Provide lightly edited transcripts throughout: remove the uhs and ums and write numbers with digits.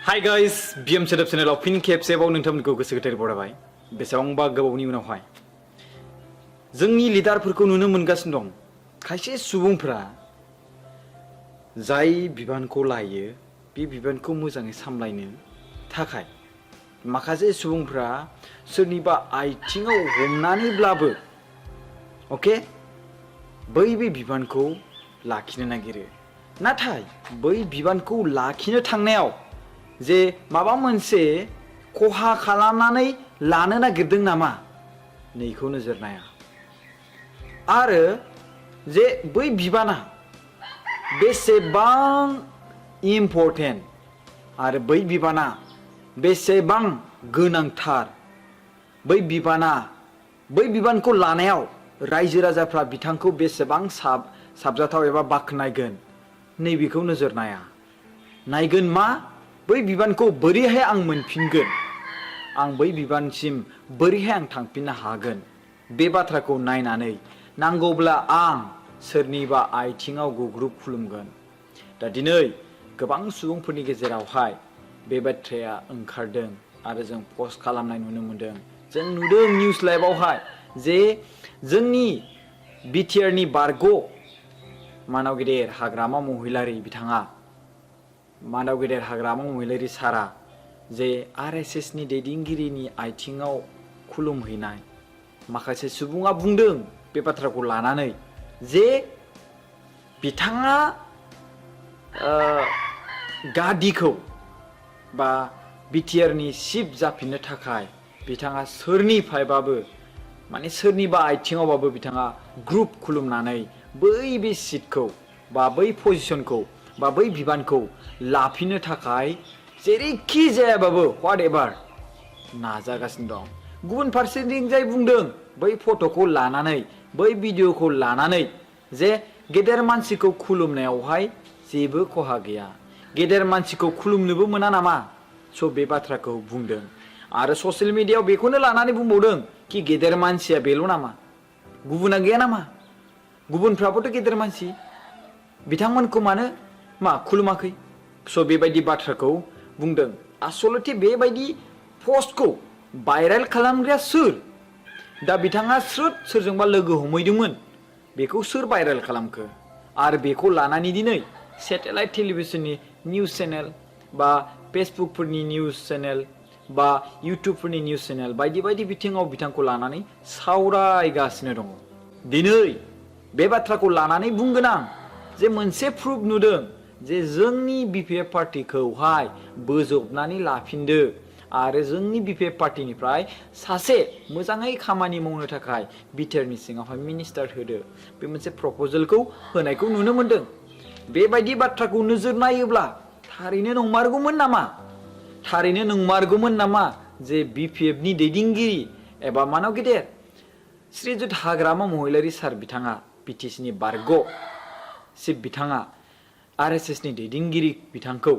Hi guys, BM Setup channel of Fin Cape Save नोंथांमोनखौ गोसो गोथारै बरायबाय बेसेबांबा गोबावनि उनावहाय जोंनि लिडारफोरखौ नुनो मोनगासिनो दं खायसे सुबुंफोरा जाय बिबानखौ लायो बे बिबानखौ मोजाङै सामलायनो थाखाय माखासे सुबुंफोरा सोरनिबा आथिङाव हमनानैब्लाबो ओके बै बिबानखौ लाखिनो नागिरो नाथाय बै बिबानखौ लाखिनो थांनायाव जे माबा मोनसे खहा खालामनानै लानो नागिरदों नामा नैखौ नोजोर नाया आरो जे बै बिबाना बेसेबां इम्परटेन्ट आरो बै बिबाना बेसेबां गोनांथार बै बिबानखौ लानायाव रायजो राजाफ्रा बिथांखौ बेसेबां साबजाथाव एबा बाख्नायगोन नैबेखौ नोजोर नायगोन मा बै बिबानखौ बोरैहाय आं मोनफिनगोन आं बै बिबानसिम बोरैहाय आं थांफिननो हागोन बे बाथ्राखौ नायनानै नांगौब्ला आं सोरनिबा आथिङाव गुग्रुब खुलुमगोन दा दिनै गोबां सुबुंफोरनि गेजेरावहाय बे बाथ्राया ओंखारदों आरो जों पस्ट खालामनाय नुनो मोनदों जों नुदों निउस लाइभआवहाय जे जोंनि बिटिआरनि बारग' मानाव गेदेर हाग्रामा महिलारी बिथाङा मानाव गेदेर हाग्रामा महिलारी सारा जे आरएसएसनि दैदेनगिरिनि आथिङाव खुलुमहैनाय माखासे सुबुङा बुंदों बे बाथ्राखौ लानानै जे बिथाङा गादिखौ बा बिटिआरनि चिफ जाफिननो थाखाय बिथाङा सोरनिफ्रायबाबो माने सोरनिबा आथिङावबाबो बिथाङा ग्रुप खुलुमनानै बै बे सिटखौ बा बै पजिशनखौ बा बै बिबानखौ लाफिननो थाखाय जेरैखि जायाबाबो व्हाट एभार नाजागासिनो दं गुबुन फारसेथिं जाय बुंदों बै फट'खौ लानानै बै भिडिअखौ लानानै जे गेदेर मानसिखौ खुलुमनायावहाय जेबो खहा गैया गेदेर मानसिखौ खुलुमनोबो मोना नामा स' बे बाथ्राखौ बुंदों आरो ससियेल मिडियायाव बेखौनो लानानै बुंबावदों कि गेदेर मानसिया बेल' नामा गुबुना गैया नामा गुबुनफ्राबोथ' गेदेर मानसि बिथांमोनखौ मानो मा खुलुमाखै स' बेबायदि बाथ्राखौ बुंदों आसलथे बेबायदि पस्टखौ भाइरेल खालामग्राया सोर दा बिथाङा सोरजोंबा लोगो हमहैदोंमोन बेखौ सोर भाइरेल खालामखो आरो बेखौ लानानै दिनै सेटेलाइट टेलिभिजननि निउस चेनेल बा फेसबुकफोरनि निउस चेनेल बा इउटुबफोरनि निउस चेनेल बायदि बायदि बिथिङाव बिथांखौ लानानै सावरायगासिनो दङ दिनै बे बाथ्राखौ लानानै बुंगोन आं जे मोनसे प्रुफ नुदों जे जोंनि बिपिएफ पार्टिखौहाय बोजबनानै लाफिनदो आरो जोंनि बिपिएफ पार्टिनिफ्राय सासे मोजाङै खामानि मावनो थाखाय बिटिआरनि सिङावहाय मिनिस्टार होदो बे मोनसे प्रप'जेलखौ होनायखौ नुनो मोनदों बेबायदि बाथ्राखौ नोजोर नायोब्ला थारैनो नंमारगौमोन नामा जे बिपिएफनि दैदेनगिरि एबा मानाव गेदेर श्रीजुत हाग्रामा महिलारी सार बिथाङा बिटिसिनि बारग' चिफ बिथाङा आरएसएसनि दैदेनगिरि बिथांखौ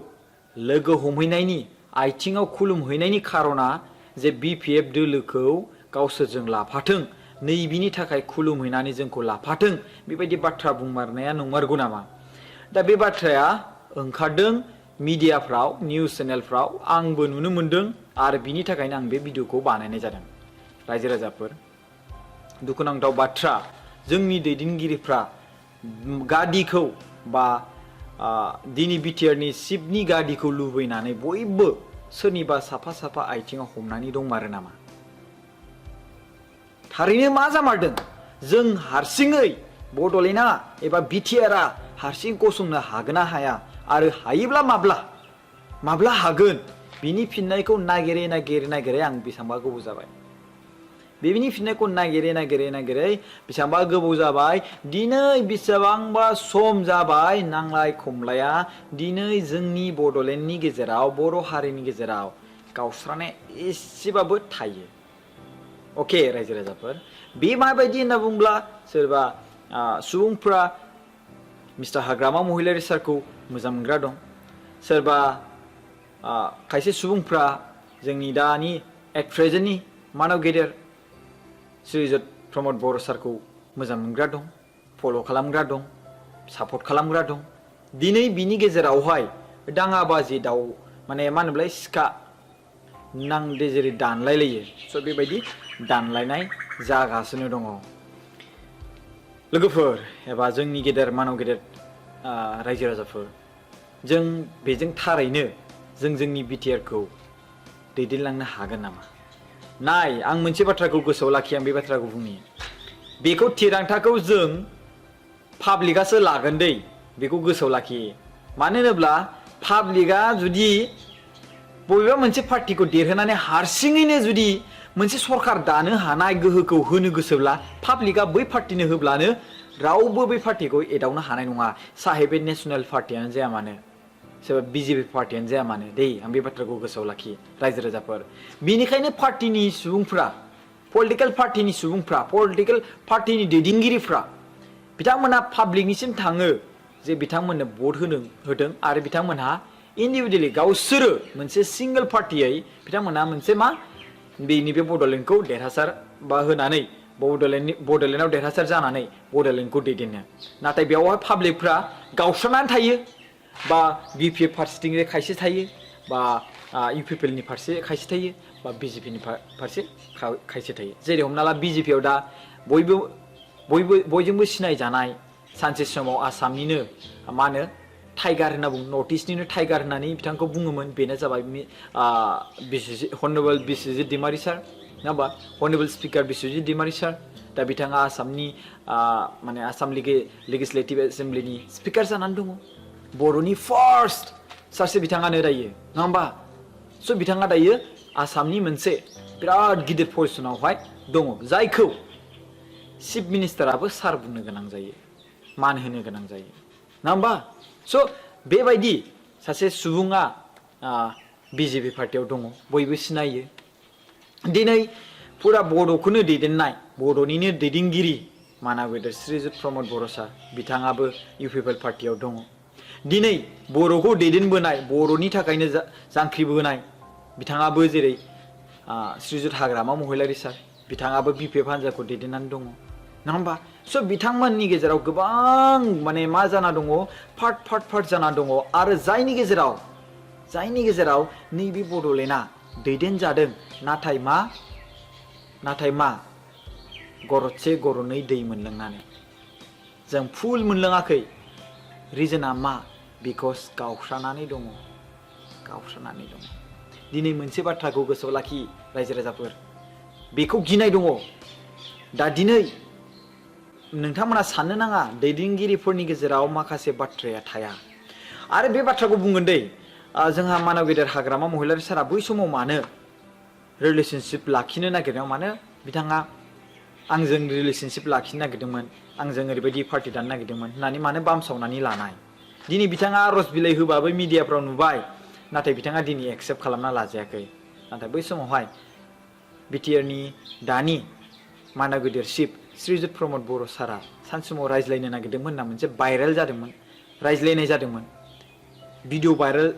लोगो हमहैनायनि आथिङाव खुलुमहैनायनि खारना जे बिपिएफ दोलोखौ गावसोरजों लाफाथों नैबिनि थाखाय खुलुमहैनानै जोंखौ लाफाथों बेबायदि बाथ्रा बुंमारनाया नंमारगौ नामा दा बे बाथ्राया ओंखारदों मिडियाफ्राव निउस चेनेलफ्राव आंबो नुनो मोनदों आरो बिनि थाखायनो आं बे भिडिअखौ बानायनाय जादों रायजो राजाफोर दुखुनांथाव बाथ्रा जोंनि दैदेनगिरिफ्रा गादिखौ बा दिनै बिटिआरनि चिफनि गादिखौ लुबैनानै बयबो सोरनिबा साफा आथिङाव हमनानै दंमारो नामा थारैनो मा जामारदों जों हारसिङै बड'लेण्डआ एबा बिटिआरआ हारसिं गसंनो हागोन ना हाया आरो हायोब्ला माब्ला हागोन बिनि फिननायखौ नागिरै आं बेसेबांबा गोबाव जाबाय बेनि फिननायखौ नागिरै बेसेबांबा गोबाव जाबाय दिनै बेसेबांबा सम जाबाय नांलाय खमलाया दिनै जोंनि बड'लेण्डनि गेजेराव बर' हारिनि गेजेराव गावस्रानाय एसेबाबो थायो अके रायजो राजाफोर बे माबायदि होनना बुंब्ला सोरबा सुबुंफ्रा मिस्टार हाग्रामा महिलारी सारखौ मोजां मोनग्रा दं सोरबा खायसे सुबुंफ्रा जोंनि दानि एट प्रेजेन्टनि मानाव गेदेर श्रीजुत प्रमद बर' सारखौ मोजां मोनग्रा दं फल' खालामग्रा दं सापर्ट खालामग्रा दं दिनै बिनि गेजेरावहाय दाङाबाजि माने मा होनोब्लाय सिखा नांदे जेरै दानलायलायो स' बेबायदि दानलायनाय जागासिनो दङ लोगोफोर एबा जोंनि गेदेर मानव गेदेर रायजो राजाफोर जों बेजों थारैनो जों जोंनि बिटिआरखौ दैदेनलांनो हागोन नामा नाय आं मोनसे बाथ्राखौ गोसोआव लाखि आं बे बाथ्राखौ बुंनि बेखौ थिरांथाखौ जों पाब्लिकआसो लागोन दै बेखौ गोसोआव लाखि मानो होनोब्ला पाब्लिकआ जुदि बबेबा मोनसे पार्टिखौ देरहोनानै हारसिङैनो जुदि मोनसे सरकार दानो हानाय गोहोखौ होनो गोसोब्ला पाब्लिकआ बै पार्टिनो होब्लानो रावबो बै पार्टिखौ एदावनो हानाय नङा साहे बे नेशनेल पार्टियानो जाया मानो सोरबा बिजेपि पार्टियानो जाया मानो दै आं बे बाथ्राखौ गोसोआव लाखि रायजो राजाफोर बेनिखायनो पार्टिनि सुबुंफ्रा पलिटिकेल पार्टिनि सुबुंफ्रा पलिटिकेल पार्टिनि दैदेनगिरिफ्रा बिथांमोना पाब्लिकनिसिम थाङो जे बिथांमोननो भट होदों आरो बिथांमोनहा इन्डिभिजुवेलि गावसोरो मोनसे सिंगल पार्टियै बिथांमोना मोनसे मा बेनि बे बड'लेण्डखौ देरहासार बा होनानै बड'लेण्डआव देरहासार जानानै बड'लेण्डखौ दैदेनो नाथाय बेवहाय पाब्लिकफ्रा गावस्रानानै थायो बा बिपिएफ फारसेथिं खायसे थायो बा इउपिपिएलनि फारसे खायसे थायो बा बिजेपिनि फारसे खायसे थायो जेरै हमना ला बिजेपियाव दा बयजोंबो सिनायजानाय सानसे समाव आसामनिनो मा होनो टाइगार होनना बुङो नर्थ इस्टनिनो टाइगार होननानै बिथांखौ बुङोमोन बेनो जाबाय हनेरेबल बिस्वजित दैमारि सार नङा होमबा हनेरेबल स्पिकार बिस्वजित दैमारि सार दा बिथाङा आसामनि माने आसाम लेजिस्लेटिभ एसेम्ब्लिनि स्पिकार जानानै दङ बर'नि फार्स्ट सासे बिथाङानो दायो नङा होमबा स' बिथाङा दायो आसामनि मोनसे बिराद गिदिर पजिशनावहाय दङ जायखौ चिफ मिनिस्टाराबो सार बुंनो गोनां जायो मान होनो गोनां जायो नङा होमबा स' बेबायदि सासे सुबुङा बिजेपि पार्टियाव दङ बयबो सिनायो दिनै फुरा बड'खौनो दैदेननाय बड'निनो दैदेनगिरि मानाव गेदेर श्रीजुत प्रमद बर' सार बिथाङाबो इउपिपिएल पार्टियाव दङ दिनै बर'खौ दैदेनबोनाय बर'नि थाखायनो जांख्रिबोनाय बिथाङाबो जेरै श्रीजुत हाग्रामा महिलारी सार बिथाङाबो बिपिएफ हान्जाखौ दैदेननानै दङ नङा होमबा स' बिथांमोननि गेजेराव गोबां माने मा जाना दङ पार्ट जाना दङ आरो जायनि गेजेराव नैबे बड'लेण्डआ दैदेनजादों नाथाय मा गरदसे गरनै दै मोनलोंनानै जों फुल मोनलोङाखै रिजोना मा बिकज गावस्रानानै दङ दिनै मोनसे बाथ्राखौ गोसोआव लाखि रायजो राजाफोर बेखौ गिनाय दङ दा दिनै नोंथांमोना साननो नाङा दैदेनगिरिफोरनि गेजेराव माखासे बाथ्राया थाया आरो बे बाथ्राखौ बुंगोन दै जोंहा मानव गेदेर हाग्रामा महिलारी सारा बै समाव मानो रिलेशनशिप लाखिनो नागिरनायाव मानो बिथाङा आंजों रिलेशनशिप लाखिनो नागिरदोंमोन आंजों ओरैबायदि पार्टि दानो नागिरदोंमोन होननानै मानो बामसावनानै लानाय दिनै बिथाङा आर'ज बिलाइ होबाबो मिडियाफ्राव नुबाय नाथाय बिथाङा दिनै एक्सेप्ट खालामना लाजायाखै नाथाय बै समावहाय बिटिआरनि दानि मानव गेदेर चिफ श्रीजुत प्रमद बर' सारा सानसे समाव रायज्लायनो नागिरदोंमोन होनना मोनसे भाइरेल जादोंमोन रायज्लायनाय जादोंमोन भिडिअ भाइरेल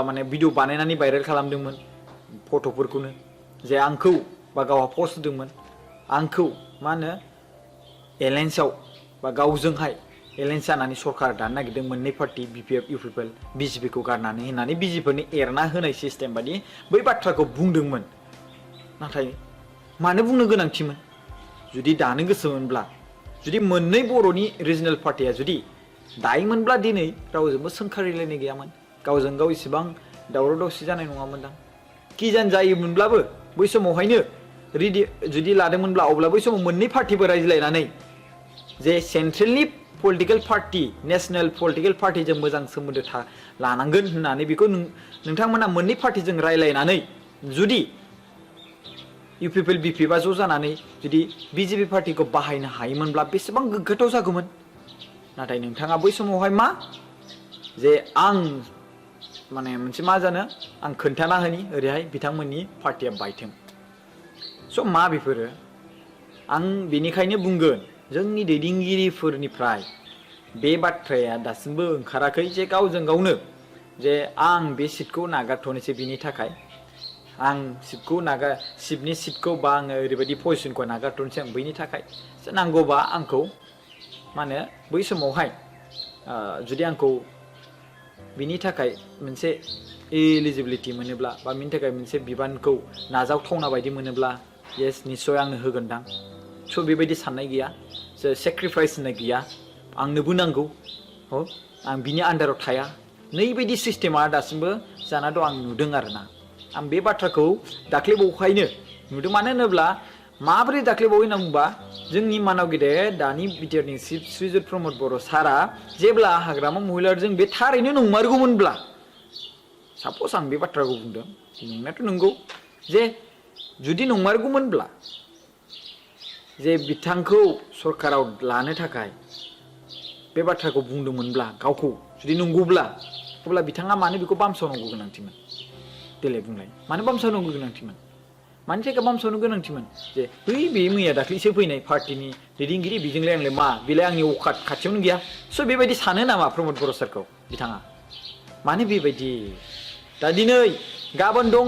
माने भिडिअ बानायनानै भाइरेल खालामदोंमोन फट'फोरखौनो जे आंखौ बा गावहा पस्ट होदोंमोन आंखौ मा होनो एलायन्सआव बा गावजोंहाय एलायन्स जानानै सरकार दानो नागिरदों मोननै पार्टि बिपिएफ इउपिपिएल बिजेपिखौ गारनानै होननानै बिजेपिफोरनि एरना होनाय सिस्टेम बादि बै बाथ्राखौ बुंदोंमोन नाथाय मानो बुंनो गोनांथिमोन जुदि दानो गोसोमोनब्ला जुदि मोननै बर'नि रिजनेल पार्टिया जुदि दायोमोनब्ला दिनै रावजोंबो सोंखारिलायनाय गैयामोन गावजों गाव इसेबां दावराव दावसि जानाय नङामोनदां किजान जायोमोनब्लाबो बै समावहायनो जुदि लादोंमोनब्ला अब्ला बै समाव मोननै पार्टिबो रायज्लायनानै जे सेन्ट्रेलनि पलिटिकेल पार्टि नेशनेल पलिटिकेल पार्टिजों मोजां सोमोन्दो लानांगोन होननानै बेखौ नोंथांमोना मोननै पार्टिजों रायज्लायनानै जुदि इउपिपिएल बिपिएफआ ज' जानानै जुदि बिजेपि पार्टिखौ बाहायनो हायोमोनब्ला बेसेबां गोग्गाथाव जागौमोन नाथाय नोंथाङा बै समावहाय मा जे आं माने मोनसे मा जानो आं खोन्थाना होनि ओरैहाय बिथांमोननि पार्टिया बायथों स' मा बेफोरो आं बेनिखायनो बुंगोन जोंनि दैदेनगिरिफोरनिफ्राय बे बाथ्राया दासिमबो ओंखाराखै जे गावजों गावनो जे आं बे सिटखौ नागारथ'नोसै बिनि थाखाय आं सिटनि सिटखौ बा आङो ओरैबायदि पजिशनखौ नागारथ'नोसै आं बैनि थाखाय नांगौबा आंखौ मा होनो बै समावहाय जुदि आंखौ बिनि थाखाय मोनसे एलिजिबिलिटि मोनोब्ला बा बिनि थाखाय मोनसे बिबानखौ नाजावथावना बायदि मोनोब्ला येस निश्चय आंनो होगोनदां स' बेबायदि साननाय गैया सेक्रिफाइस होननाय गैया आंनोबो नांगौ आं बिनि आन्दाराव थाया नैबायदि सिस्टेमा दासिमबो जाना दं आं नुदों आरोना आं बे बाथ्राखौ दाख्लैबावखायनो नुदों मानो होनोब्ला माबोरै दाख्लैबावै होनना बुंबा जोंनि मानाव गेदेर दानि बिटिआरनि चिफ श्रीजुत प्रमद बर' सारा जेब्ला हाग्रामा महिलारीजों बे थारैनो नंमारगौमोनब्ला साप'ज आं बे बाथ्राखौ बुंदों नंनायाथ' नंगौ जे जुदि नंमारगौमोनब्ला जे बिथांखौ सरकाराव लानो थाखाय बे बाथ्राखौ बुंदोंमोनब्ला गावखौ जुदि नंगौब्ला अब्ला बिथाङा मानो बेखौ बामसावनांगौ गोनांथिमोन देलाय बुंलाय मानो बामसावनांगौ गोनांथिमोन मानि थाखाय बामसावनो गोनांथिमोन जे बै बे मैया दाख्लैसो फैनाय पार्टिनि दैदेनगिरि बेजोंलाय आंलाय मा बेलाय आंनि अखाद खाथियावनो गैया स' बेबायदि सानो नामा प्रमद बर' सारखौ बिथाङा मानो बेबायदि दा दिनै गाबोन दं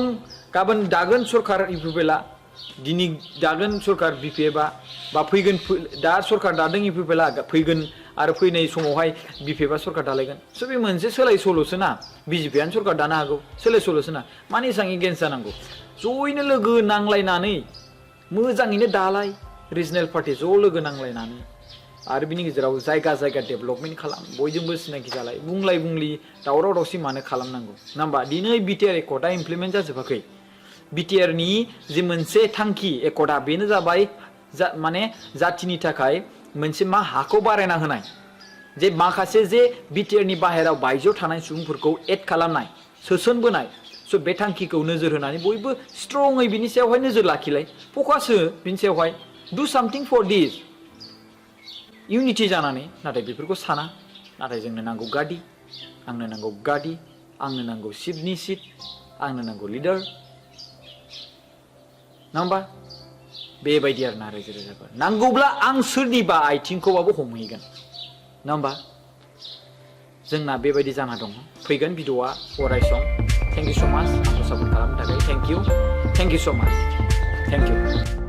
गाबोन दागोन सरकार इउपिपिएलआ दिनै दागोन सरकार बिपिएफआ बा फैगोन दा सरकार दादों इउपिपिएलआ फैगोन आरो फैनाय समावहाय बिपिएफआ सरकार दालायगोन स' बे मोनसे सोलाय सोल'सो ना बिजेपिआनो सरकार दानो हागौ सोलाय सोल'सो ना मानो एसां एगेन्स्ट जानांगौ ज'यैनो लोगो नांलायनानै मोजाङैनो दालाय रिजनेल पार्टि ज' लोगो नांलायनानै आरो बिनि गेजेराव जायगा जायगा डेभेलपमेन्ट खालाम बयजोंबो सिनाखि जालाय बुंलाय बुंलि दावराव दावसि मानो खालामनांगौ नङा होमबा दिनै बिटिआर एकर्डआ इमप्लिमेन्ट जाजोबाखै बिटिआरनि जि मोनसे थांखि एकर्डआ बेनो जाबाय माने जाथिनि थाखाय मोनसे मा हाखौ बारायना होनाय जे माखासे जे बिटिआरनि बाहेराव बायजोआव थानाय सुबुंफोरखौ एड खालामनाय सोसनबोनाय स' बे थांखिखौ नोजोर होनानै बयबो स्ट्रङै बिनि सायावहाय नोजोर लाखिलाय फकास हो बिनि सायावहाय डु सामथिं फर दिस इउनिटि जानानै नाथाय बेफोरखौ साना नाथाय जोंनो नांगौ गादि आंनो नांगौ गादि आंनो नांगौ सिटनि सिट आंनो नांगौ लिडार नङा होमबा बेबायदि आरोना रायजो राजाफोर नांगौब्ला आं सोरनिबा आथिंखौबाबो हमहैगोन नङा होमबा जोंना बेबायदि जाना दङ फैगोन भिडिअआ अराय सम थेंक इउ स' माच आंखौ सापर्ट खालामनो थाखाय थेंक इउ स' माच थेंक इउ